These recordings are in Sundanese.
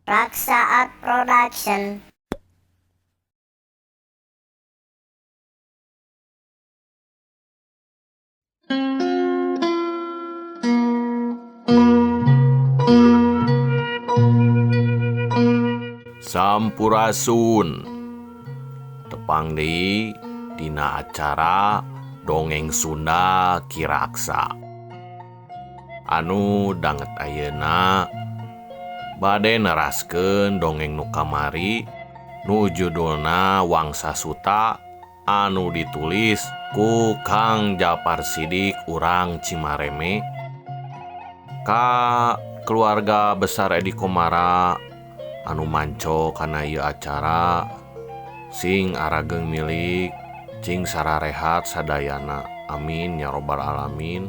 Raksa Art Production. Sampurasun. Tepang deui dina acara Dongeng Sunda Ki Raksa. Anu danget ayeuna bade neraskeun dongeng nu kamari nu judulna Wangsa Suta anu ditulis ku Kang Japar Sidik urang Cimareme ka keluarga besar Edi Komara anu manco kana ieu acara sing arageng milik cing sararehat sadayana, amin ya robbal alamin.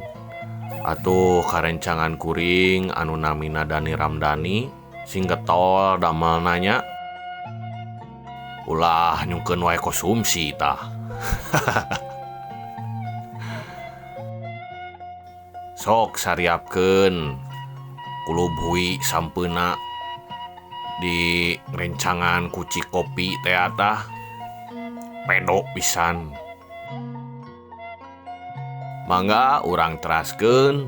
Atuh karencangan kuring anu namina Dani Ramdhani sing getol damel nanya ulah nyungkeun wae konsumsi tah. Sok sariapkeun kulub hui sampeuna di rencangan kuci kopi teh tah pedo pisan. Mangga urang teraskeun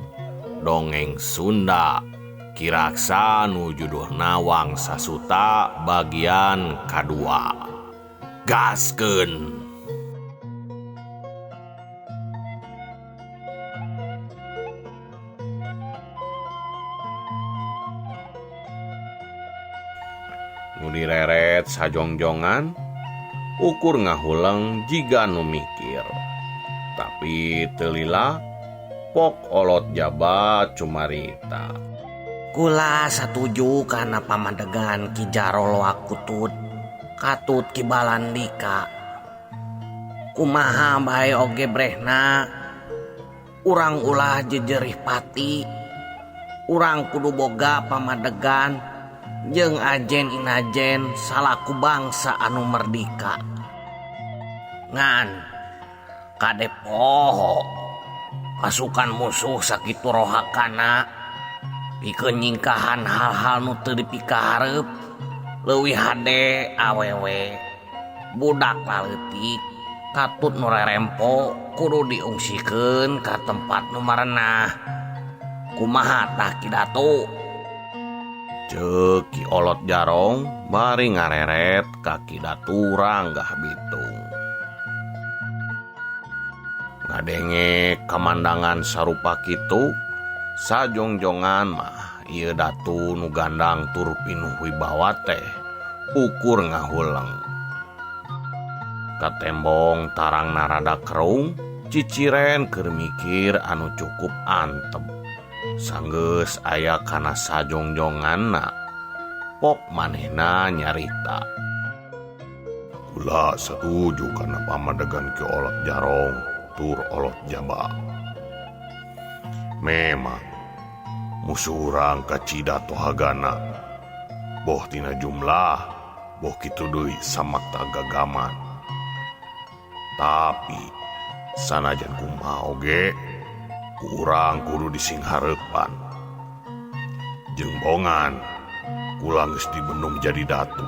dongeng Sunda Ki Raksa nu judulna Wangsa Suta bagian kadua. Gaskeun. Nu direret sajongjongan ukur ngahuleng jiga nu mikir. Tapi teu lila pok olot jaba cumarita. Kula satuju kana pamadegan Ki Jaro Loak Kutut katut Ki Balandika. Kumaha bae oge brehna urang ulah jejerih pati. Urang kudu boga pamadegan jeung ajen inajen salaku bangsa anu merdika. Ngan kade poho pasukan musuh sakitu rohakana pikeun nyingkahan hal-hal nu teu dipikahareup leuwih hade awewe budak laleutik katut nu rerempo kudu diungsikeun ka tempat nu marenah. Kumaha tah Ki Datu? Ceuk Ki Olot Jarong bari ngareret ka Ki Datu Ranggah Bitung. Ngadenge kamandangan sarupa kitu sajongjongan mah ieu datu nu gandang tur pinuh wibawa teh ukur ngahuleng. Katembong tarang narada kerung ciciren keur mikir anu cukup antep. Sanggeus aya kana sajongjonganna pok manehna nyarita. Kula satuju kana pamadegan Ki Olot Jarong tur Olot Jaba. Memang musuh urang kacida tohagana boh tina jumlah boh kitu deui samakta gagaman. Tapi sanajan kumaha oge urang kudu disinghareupan. Jeung bongan kula geus dibendung jadi datu.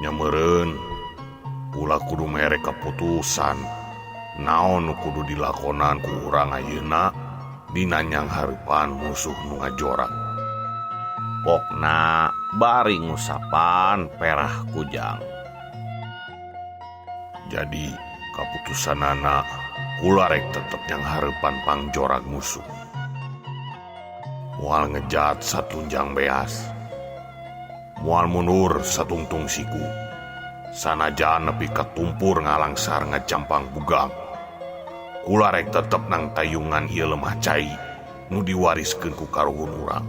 Nya meureun kula kudu mere kaputusan naon nu kudu dilakonan ku urang ayeuna dina nyanghareupan musuh nu ngajorak. Pokna bari ngusapan perah kujang. Jadi kaputusanana kula rek tetep nyanghareupan pangjorak musuh. Moal ngejat satunjang beas, moal mundur satungtung siku. Sanajan nepi katumpur ngalangsar ngajampang bugang. Kula rek tetep nang tayungan ieu lemah cai nu diwariskeun ku karuhun urang.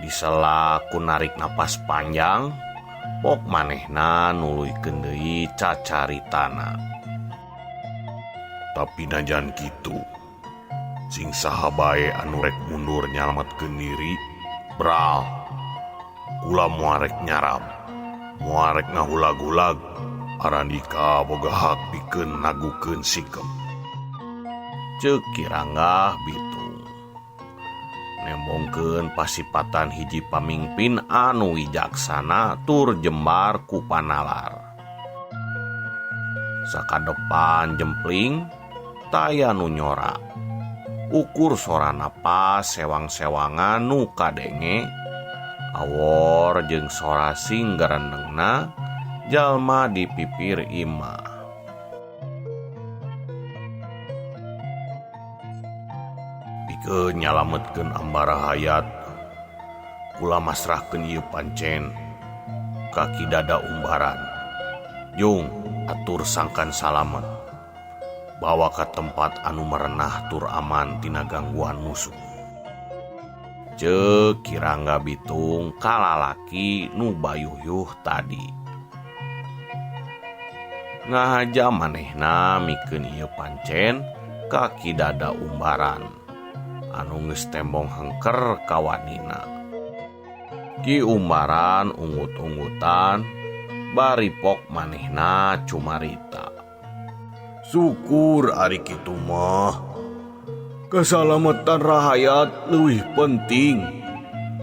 Disela ku narik napas panjang, pok manehna nuluykeun deui cacaritana. Tapi najan kitu, sing saha bae anu rek mundur nyalametkeun diri, bral. Kula moal rek nyarab, moal rek ngahulag-hulag, Arandika boga hak pikeun nagukeun sikem. Ceuk Ki Ranggah Bitung. Nembongkeun pasipatan hiji pamingpin anu wijaksana tur jembar ku panalar. Sakadepan jempling taya nu nyora. Ukur sora napas sewang-sewangan nu kadenge awor jeung sora sing garendengna jalma di pipir imah. Pikeun nyalametkeun ambara hayat kula masrahkeun ieu pancen ka Ki Dada Umbaran. Jung atur sangkan salamet. Bawa ka tempat anu merenah tur aman tina gangguan musuh. Ceuk Ki Rangga Bitung kalalaki nu bayuhyuh tadi. Ngahaja manehna mikeun ieu pancen ka Ki Dada Umbaran anu geus tembong hengker kawanina. Ki Umbaran ungut-ungutan bari pok manehna cumarita. Syukur ari kitu mah. Kesalamatan rahayat leuwih penting.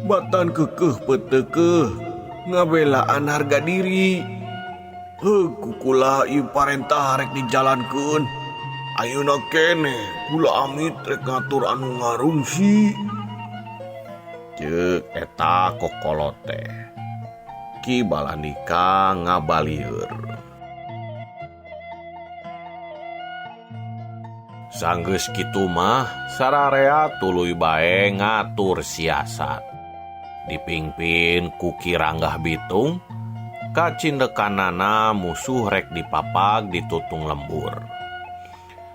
Batan kekeh petekeh ngabelaan harga diri. Heuh kukula ieu parentah rek dijalankeun. Ayeuna keneh kula amit rek ngatur anu ngarungsi. Ceuk eta kokolot teh. Ki Balandika ngabalieur. Sanggeus kitu mah sararea tuluy bae ngatur siasat. Dipingpin ku Ki Ranggah Bitung, kacindekanana musuh rek dipapag ditutung lembur.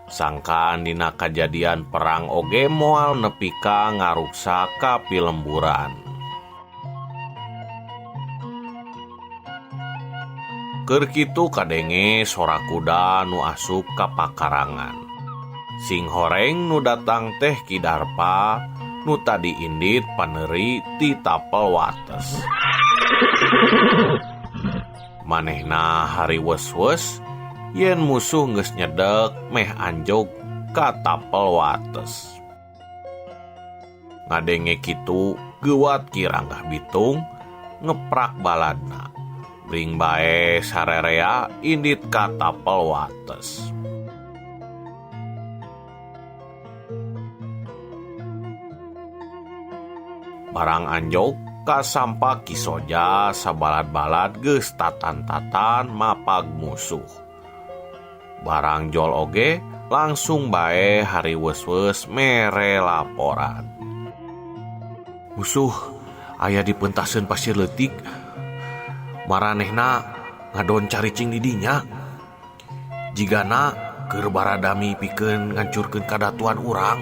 Sangkan dina kajadian perang oge moal nepi ka ngaruksak ka pilemburan. Keur kitu kadenge sora kuda nu asup ka pakarangan. Sing horeng nu datang teh Ki Darpa nu tadi indit paneuri ti tapel wates. Manehna hari wes-wes yen musuh geus nyedek meh anjog ka tapel wates. Ngadenge kitu geuwat Ki Ranggah Bitung ngeprak baladna. Bring bae sarerea indit ka tapel wates. Barang anjog kasampa Ki Soja sabalad-balad geus tatan-tatan mapag musuh. Barang jol oge langsung bae hari wes-wes mere laporan. Musuh aya di pentaseun pasir leutik. Maranehna ngadon caricing di dinya. Jigana keur baradami pikeun ngancurkeun kadatuan urang.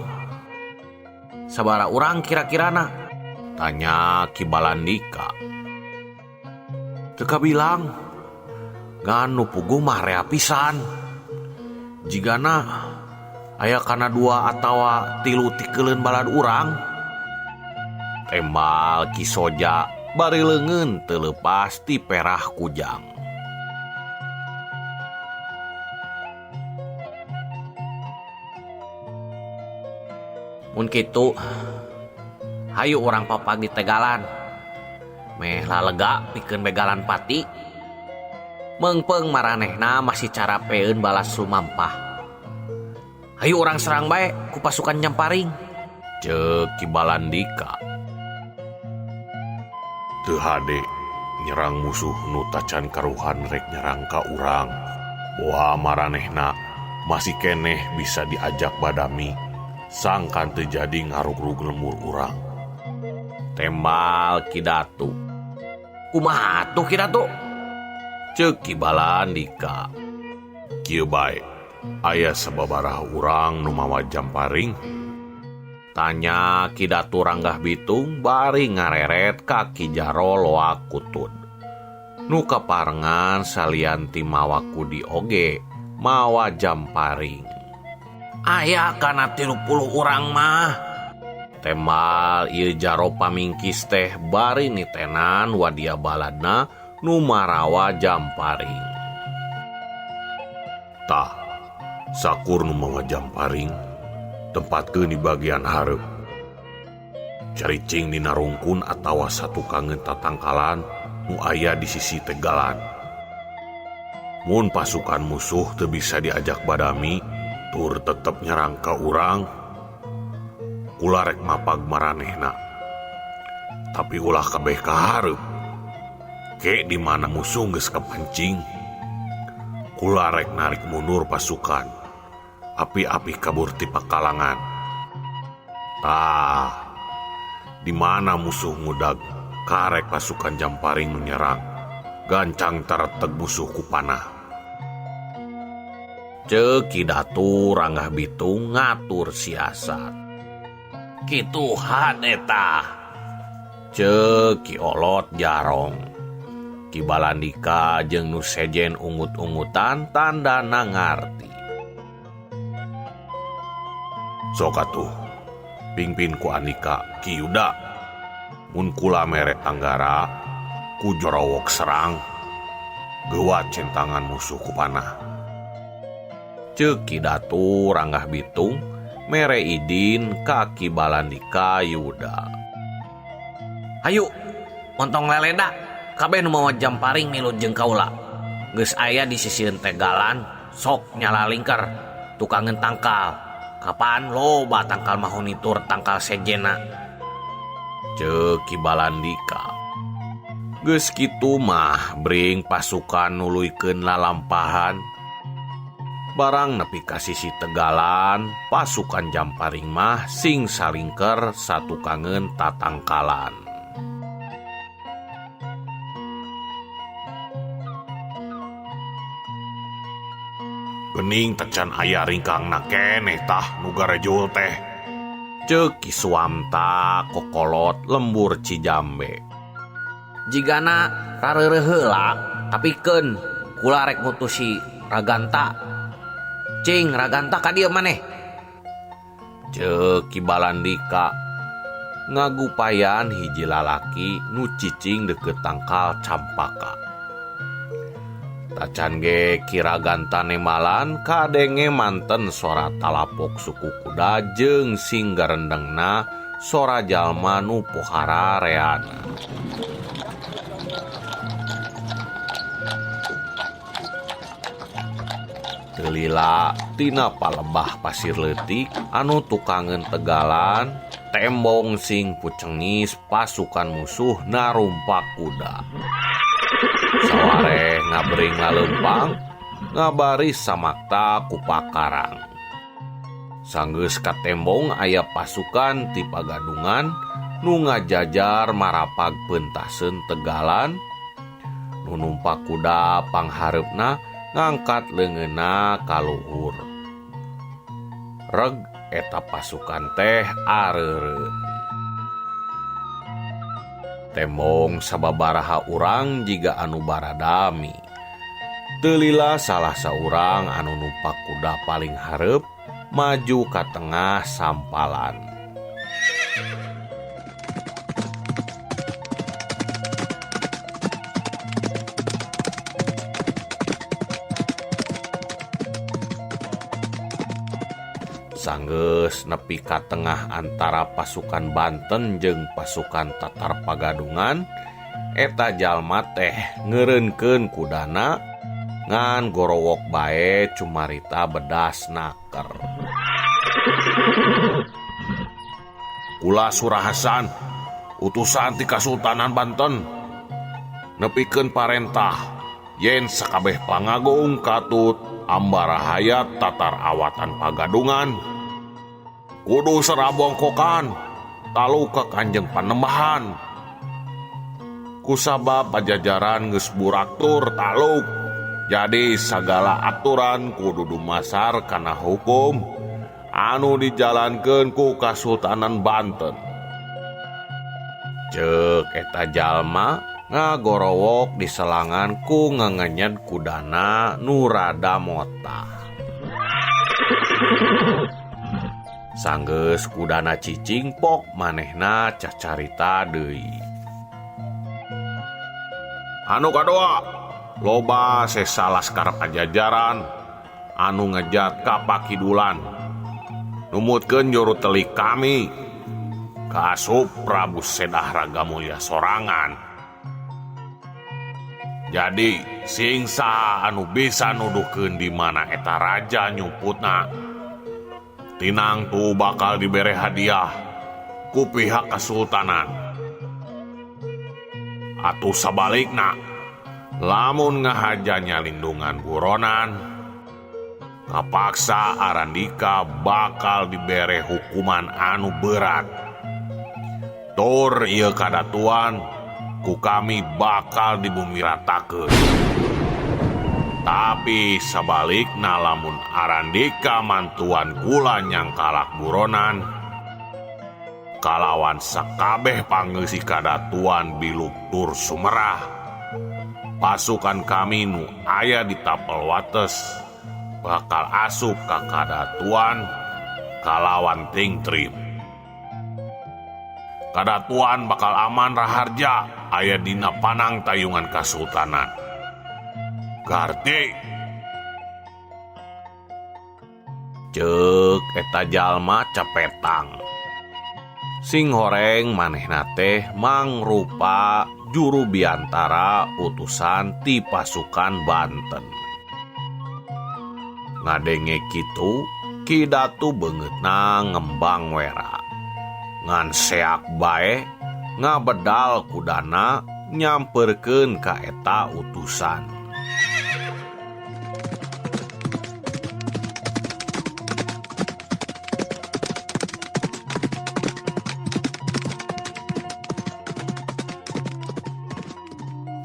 Sabara urang kira-kirana? Tanya Ki Balandika. Teu kabilang, ngan nu puguh mah rea pisan. Jigana aya kana 2 atawa 3 tikeuleun balad urang. Tembal Ki Soja bari leungeun teu leupas ti perah kujang. Mun kitu hayu urang papag di tegalan. Meh lalega pikeun begalan pati. Meungpeung maranehna masih carapeun balas lumampah. Hayu urang serang bae ku pasukan Jamparing. Ceuk Ki Balandika. Teu hade nyerang musuh nu tacan karuhan rek nyerang ka urang. Boa maranehna masih keneh bisa diajak badami. Sangkan teu jadi ngarugrug lembur urang. Tembal Ki Datu. Kumaha atuh Ki Datu? Ceuk Ki Balandika. Kieu bae, aya sababaraha urang nu mawa jamparing? Tanya Ki Datu Ranggah Bitung bari ngareret ka Ki Jaro Loak Kutud. Nu kaparengan salian ti mawa kudi oge mawa jamparing. Aya kana 30 urang mah. Tembal ieu jaro pamingkis teh bari nitenan wadia baladna nu marawa jamparing. Tah, sakur nu mawa jamparing tempatkeun di bagian hareup. Caricing dina rungkun atawa satukangeun tatangkalan nu aya di sisi tegalan. Mun pasukan musuh teu bisa diajak badami tur tetep nyerang ka urang, kula rek mapag maranehna. Tapi ulah kabeh kahareup. Ke di mana musuh geus kapancing, kula rek narik mundur pasukan. Api-api kabur ti pakalangan. Tah, di mana musuh ngudag, karek pasukan Jamparing menyerang. Gancang tareteg musuh ku panah. Ceuk Ki Datu Ranggah Bitung ngatur siasat. Kitu hade tah. Ceuk Ki Olot Jarong. Ki Balandika jeung nu sejen ungut-ungutan tandana ngarti. Sok atuh, pingpin ku Andika Ki Yuda. Mun kula mere tanggara, ku jorowok serang, geuwat centangan musuh ku panah. Ceuk Ki Datu Ranggah Bitung mere idin ka Ki Balandika Yuda. Hayu, montong leleda, kabeh nu mawa Jamparing milu jeung kaula. Geus aya di sisieun tegalan, sok nyala lingker, tukangeun tangkal. Kapan loba tangkal mahoni tur tangkal sejena. Ceuk Ki Balandika. Geus kitu mah bring pasukan nuluykeun lalampahan. Barang nepi ka sisi tegalan, pasukan Jamparing mah sing salingker satukangeun tatangkalan. Gening tecan aya ringkangna keneh tah nu garejul teh. Ceuk Ki Suamta kokolot lembur Cijambe. Jigana rareureuh heula, tapi keun kula rek ngutus si Raganta. Cing Raganta ka dieu maneh. Ceuk Ki Balandika ngagupayan hiji lalaki nu cicing deukeut tangkal campaka. Tacan ge Ki Raganta nemalan kadenge manten sora talapok suku kuda jeung sing garendengna sora jalma nu pohara reana. Teu lila tina palebah pasir leutik anu tukangeun tegalan tembong sing pucengis pasukan musuh narumpak kuda. Sawareh ngabring laleumpang ngabaris samakta ku pakarang. Sanggeus katembong aya pasukan ti pagadungan nu ngajajar marapag peuntaseun tegalan. Nu numpak kuda panghareupna ngangkat leungeunna ka luhur. Reg eta pasukan teh areureun. Tembong sababaraha urang jiga anu baradami. Teu lila salah saurang anu numpak kuda paling hareup maju ka tengah sampalan. Sanggeus nepi ka tengah antara pasukan Banten jeung pasukan Tatar Pagadungan, eta jalma teh ngeureunkeun kudana ngan gorowok bae cumarita bedas naker. Kula Surahasan, utusan ti Kasultanan Banten, nepikeun parentah yen sakabeh pangagung katut ambarahayat Tatar awatan Pagadungan kudu serabongkokan talu ka Kanjeng Panembahan. Kusabab pajajaran geus buraktur taluk, jadi sagala aturan kudu dumasar kana hukum anu dijalankeun ku Kasultanan Banten. Ceuk eta jalma ngagorowok di selangan ku ngengenyed kudana nu rada motah. Sanggeus kudana cicing pok manehna cacarita deui. Anu kadua, loba sesa laskar pajajaran anu ngejat ka pakidulan numutkeun juru telik kami. Kaasup Prabu Sedah Raga Mulya sorangan. Jadi sing saha anu bisa nuduhkeun di mana eta raja nyumputna. Tinang tu bakal dibere hadiah ku pihak kesultanan. Atuh sabalikna, lamun ngahaja nyalindungan buronan, kapaksa Arandika bakal dibere hukuman anu berat. Tur ieu kadatuan ku kami bakal dibumiratakeun. Tapi sabalikna lamun Arandika mantuan kula nyangkalak buronan, kalawan sakabeh pangeusi kadatuan biluk tur sumerah, pasukan kami nu aya di tapel wates bakal asup ka kadatuan kalawan tingtrim. Kadatuan bakal aman raharja aya dina panang tayungan kasultanan. Garti. Ceuk eta jalma cepetang. Sing horeng manehna teh mangrupa juru biantara utusan ti pasukan Banten. Ngadenge kitu, Ki Datu beungeutna ngembang wera. Ngan seak bae ngabedal kudana nyamperkeun ka eta utusan.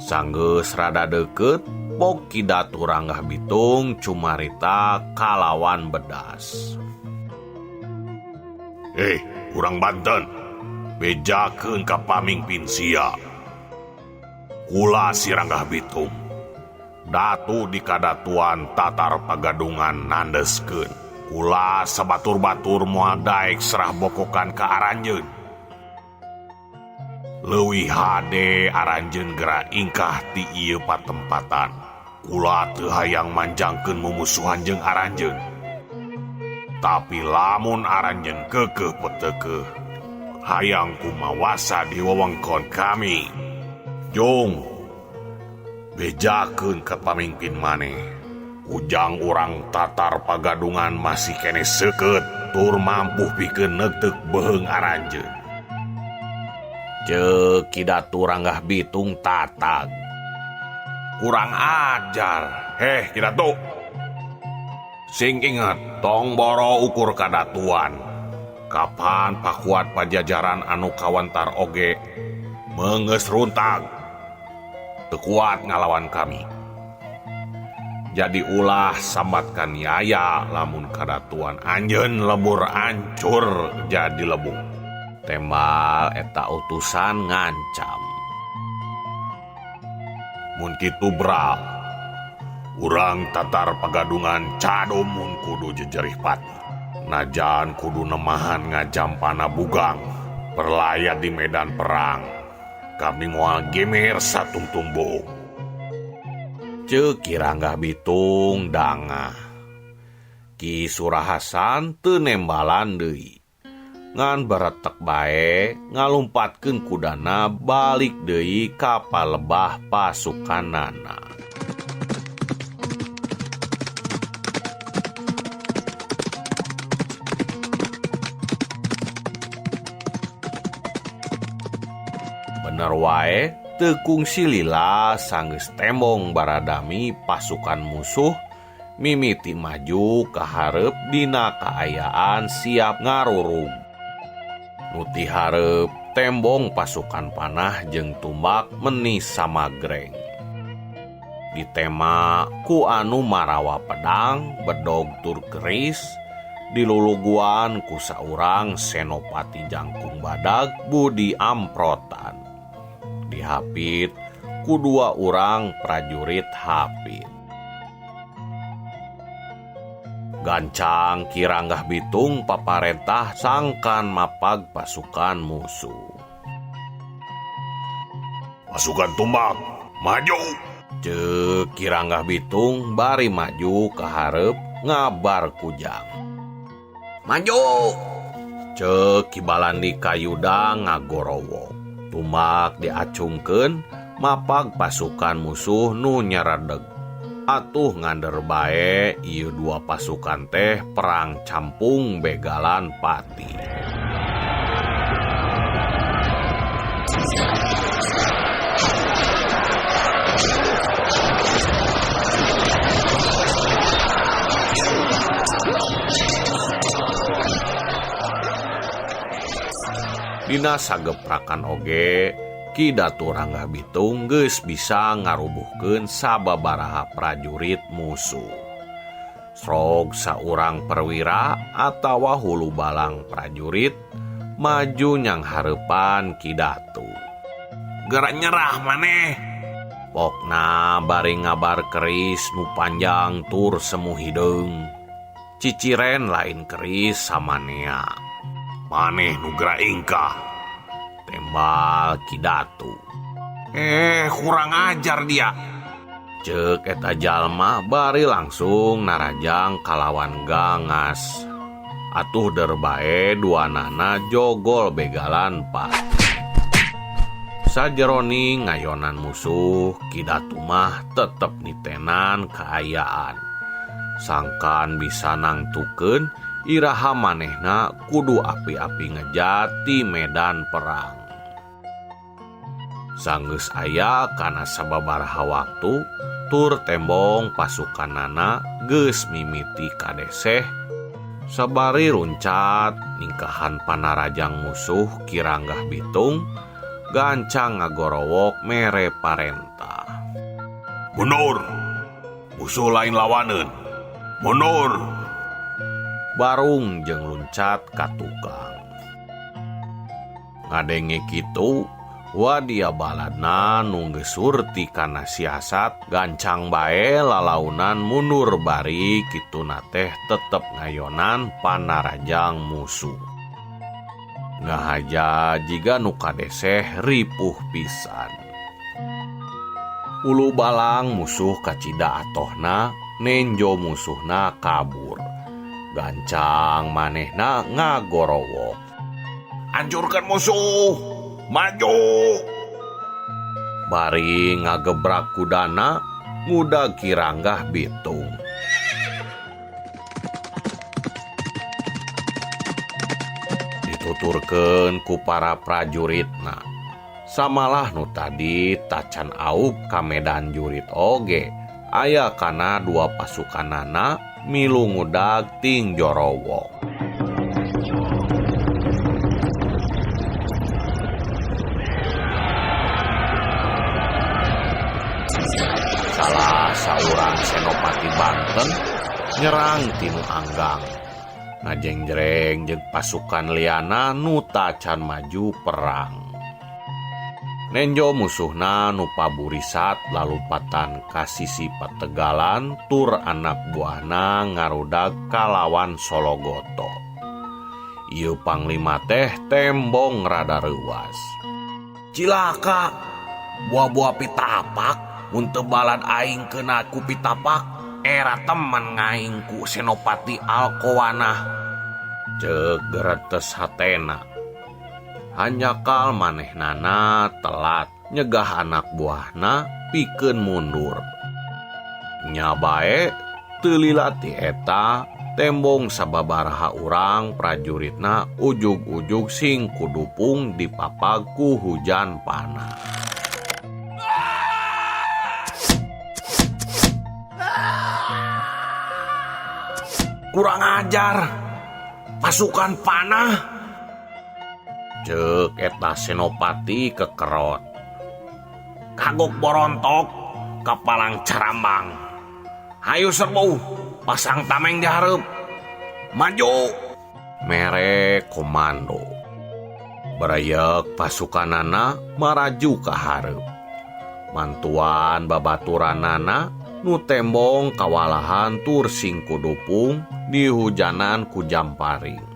Sanggeus rada deukeut, pok Ki Datu Ranggah Bitung cumarita kalawan bedas. Urang Banten, bejakeun ka pamingpin sia. Kula si Ranggah Bitung, datu di kadatuan Tatar Pagadungan nandeskeun. Kula sabatur-batur moal daek serah bokokan ka aranjeun. Leuwih hade aranjeun gera ingkah ti ieu patempatan. Kula teu hayang manjangkeun mumusuhan jeung aranjeun. Tapi lamun aranjeun keukeuh petekeuh, hayang kumawasa di wewengkon kami. Jung, bejakeun ka pamingpin maneh. Ujang urang Tatar Pagadungan masih keneh seukeut tur mampu pikeun neuteuk beuheung aranjeun. Ceuk Ki Datu Ranggah Bitung tatag. Kurang ajar. Heh Ki Datu, sing inget tong boro ukur kadatuan. Kapan pakuat pajajaran anu kawantar oge meungeus runtag, teu kuat ngalawan kami. Jadi ulah sambatkan yaya lamun kadatuan anjeun lebur ancur jadi lebung. Tembal eta utusan ngancam. Mun kitu bral, urang Tatar Pagadungan cadom mun kudu jejerih pati. Najan kudu nemahan ngajampana bugang, perlaya di medan perang. Kami moal gemer satungtung bohong. Ceuk Ki Ranggah Bitung dangah. Ki Surahasan teu nembalan deui. Ngan baretek bae ngalumpatkeun kudana balik deui ka palebah pasukanana. Bener wae teu kungsi lila sanggeus tembong baradami pasukan musuh mimiti maju ka hareup dina kaayaan siap ngarurug. Nu ti hareup tembong pasukan panah jeung tumbak meni samagreng. Ditema ku anu marawa pedang, bedog tur keris, diluluguan ku saurang senopati jangkung badag Budi Amprotan. Dihapit ku dua urang prajurit hapit. Gancang Ki Ranggah Bitung paparentah sangkan mapag pasukan musuh. Pasukan tumbak, maju! Ceuk Ki Ranggah Bitung bari maju ka hareup ngabar kujang. Maju! Ceuk Ki Balandi Kayuda ngagorowo. Tumbak diacungkeun mapag pasukan musuh nu nyaredeg. Atuh ngander bae ieu dua pasukan teh perang campung begalan pati. Dina sageprakan oge Ki Datu Ranggah Bitung geus bisa ngarubuhkeun sababaraha prajurit musuh. Srog saurang perwira atawa hulu balang prajurit maju nyang hareupan Ki Datu. Gerak nyerah maneh. Pokna bari ngabar keris nu panjang tur semu hideung. Ciciren lain keris samanea. Maneh nu gerak ingkah. Tembal Ki Datu. Kurang ajar dia. Ceuk eta jalma bari langsung narajang kalawan gangas. Atuh der bae duanana jogol begalan pak. Sajeroni ngayonan musuh, Ki Datu mah tetep nitenan kaayaan. Sangkan bisa nangtukeun iraha manehna kudu api-api ngejati medan perang. Sanggeus aya kana sababaraha waktu tur tembong pasukanana geus mimiti kadeseh sabari runcat ningkahan panarajang musuh Ki Ranggah Bitung gancang ngagorowok mere parentah. Mundur, musuh lain lawaneun. Mundur. Barung jeung luncat ka tukang. Ngadenge kitu, wadia baladna nu geus surti kana siasat gancang bae lalaunan mundur bari kituna teh tetep ngayonan panarajang musuh. Ngahaja jiga nu kadeseh ripuh pisan. Ulu balang musuh kacida atohna, nenjo musuhna kabur. Gancang manehna ngagorowok. Hancurkan musuh, maju. Bari ngagebrak kudana, ngudag Ki Ranggah Bitung. Dituturkeun ku para prajuritna. Samalah nu tadi tacan aup ka medan jurit oge, aya kana dua pasukanana milu ngudag ting jorowok. Salah saurang Senopati Banten nyerang tinu Anggang. Ngajengjereng jeung pasukan liana nu tacan maju perang. Nenjo musuhna nu paburisat lalupatan ka sisi pategalan tur anak buahna ngarudag kalawan Sologoto. Ieu panglima teh tembong rada reuas. Cilaka, buah-buah pitapak mun teu balad aing keuna ku pitapak, era temen ngaing ku Senopati Alkowanah. Ceuk geretes hatena. Hanjakal manehnana telat nyegah anak buahna pikeun mundur. Nya bae teu lila ti eta tembong sababaraha urang prajuritna ujug-ujug sing kudupung dipapag ku hujan panah. Kurang ajar, pasukan panah. Ceuk eta Senopati kekerot. Kagok borontok, kapalang carambang. Hayu serbu, pasang tameng di hareup. Maju. Mere komando. Berayek pasukanana maraju ka hareup. Mantuan babaturanana nu tembong kawalahan tur sing kudupung dihujanan ku jamparing.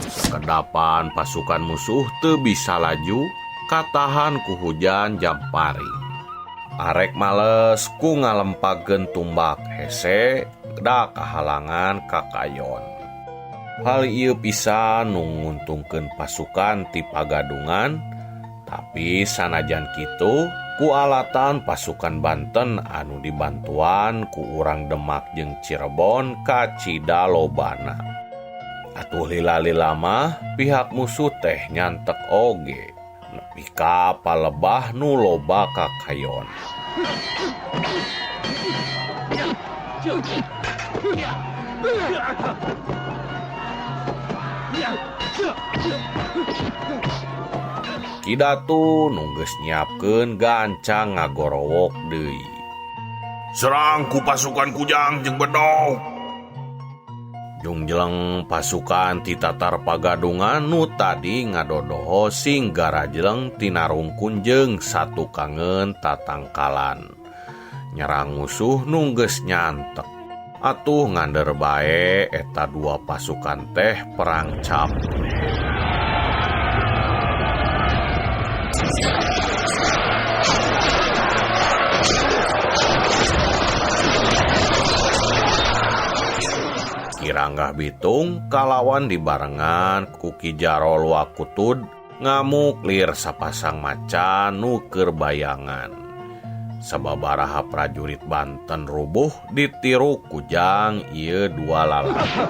Sakedapan pasukan musuh teu bisa laju katahan ku hujan jamparing. Arek males ku ngalempageun tumbak hese da kahalangan kakayon. Hal ieu pisan nu nguntungkeun pasukan ti Pagadungan, tapi sanajan kitu ku alatan pasukan Banten anu dibantuan ku urang Demak jeung Cirebon kacida lobana. Atuh lila-lila mah pihak musuh teh nyantek oge nepi ka palebah nu loba kakayon. Ki Datu nu geus nyiapkeun gancang ngagorowok deui. Serang ku pasukan Kujang jeung Bedog. Jungjeleng pasukan ti Tatar Pagadungan nu tadi ngadodoho sing garajleng tina rungkun jeung satukangeun tatangkalan. Nyerang musuh nu geus nyantek. Atuh ngander bae eta dua pasukan teh perang campur. Ki Ranggah Bitung kalawan dibarengan ku Ki Jaro Luakutud ngamuk lir sapasang macan nu keur bayangan. Sababaraha prajurit Banten rubuh ditiru kujang ieu dua lalaki.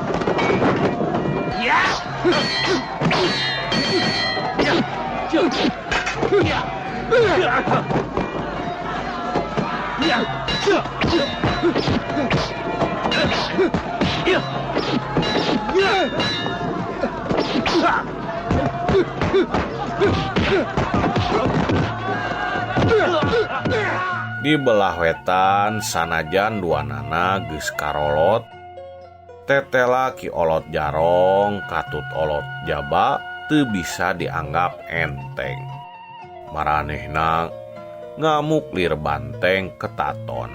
Di belah wetan sanajan duanana geus karolot, tetela Ki Olot Jarong katut Olot Jaba teu bisa dianggap enteng. Maranehna ngamuk lir banteng ketaton.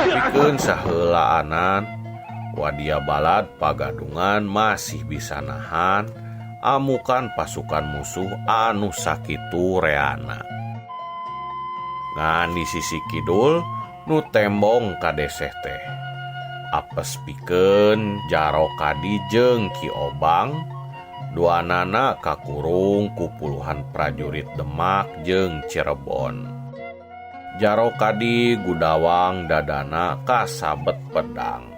Pikeun saheulaanan, Wadia Balad Pagadungan masih bisa nahan amukan pasukan musuh anu sakitu reana. Ngan di sisi kidul nu tembong kadeseh teh. Apes pikeun Jaro Kadi jeung Ki Obang, duanana kakurung ku puluhan prajurit Demak jeung Cirebon. Jaro Kadi gudawang dadana kasabet pedang.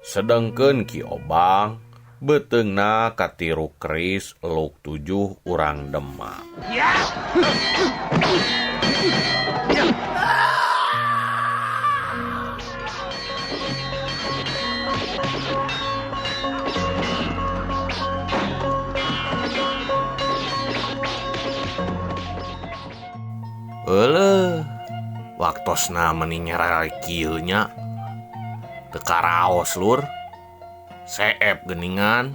Sedengkeun Ki Obang beuteungna katiru keris eluk 7 urang Demak. Euleuh, waktosna meni nyerah kieu nya. Teu karaos lur. Seep geningan.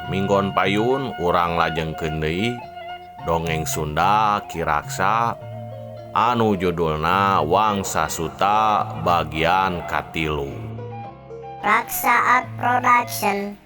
Minggon payun urang lajengkeun deui dongeng Sunda Ki Raksa anu judulna Wangsa Suta bagian katilu. Raksa Art Production.